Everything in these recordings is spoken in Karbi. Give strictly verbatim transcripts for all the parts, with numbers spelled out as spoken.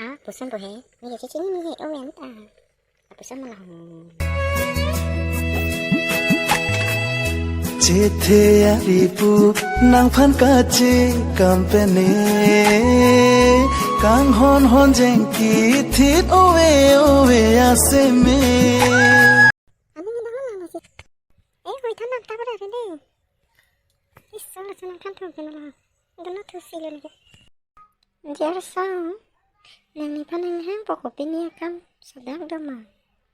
Ah, puson po he. Ni kasi chini ni he, oh, yan ta. Ah, puson mo lang. Chethe ari pu nangphan kache kampene, kanghon hon jengki thit ove ove aseme. Ani ni dong lang masih. Eh, hoi than nang ta pada ni. Iso la chunang than thu kena la. Dono thu si lo ni. Dear song, nang nephan nang hang poko pini akam sadak doma.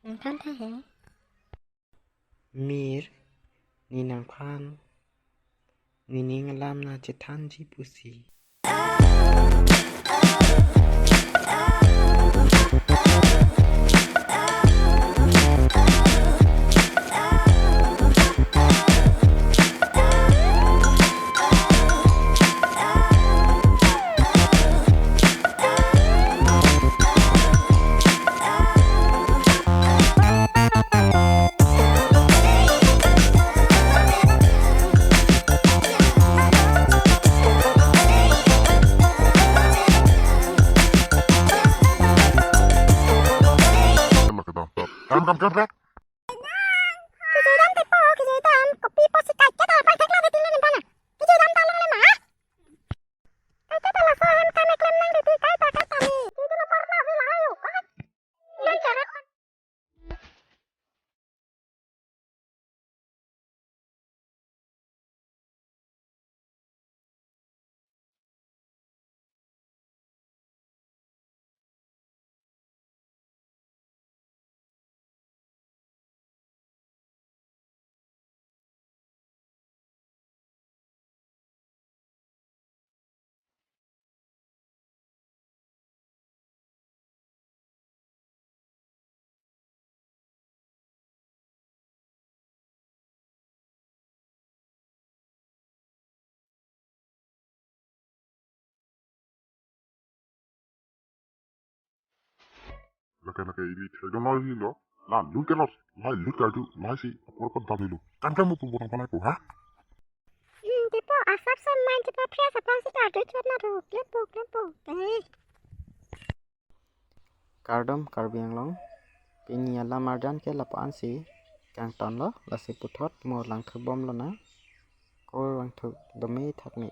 Nangphan tha he. Mir, ni nangphan, ni ning alam na chethanji pusi. Kam, kam, kam, kam. Kejui dam tepo, kejui dam, kopi po si kai keta pai thek la deti le nang pana. Kejui dam ta long le ma. Kai keta laso hem kam eklem nang deti kai ta kai ta ni. Kejui dam parna vi la ayo ka. Nang chara. Lake lake ili thek do noi lo. La lut ke los. La lut ke tu. La si apor kot dam lo. Kam kam mo pu borang panai ko ha. Hmm, tepo asap seman tepo fresh apa si ta tu chot na tu. Klepo klepo. Eh. Kardom Karbi Anglong. Pini alam arjan ke lapu-an si kangton lo, lasi puthot mo langthu bom lonang. Ko langthu dome thakme.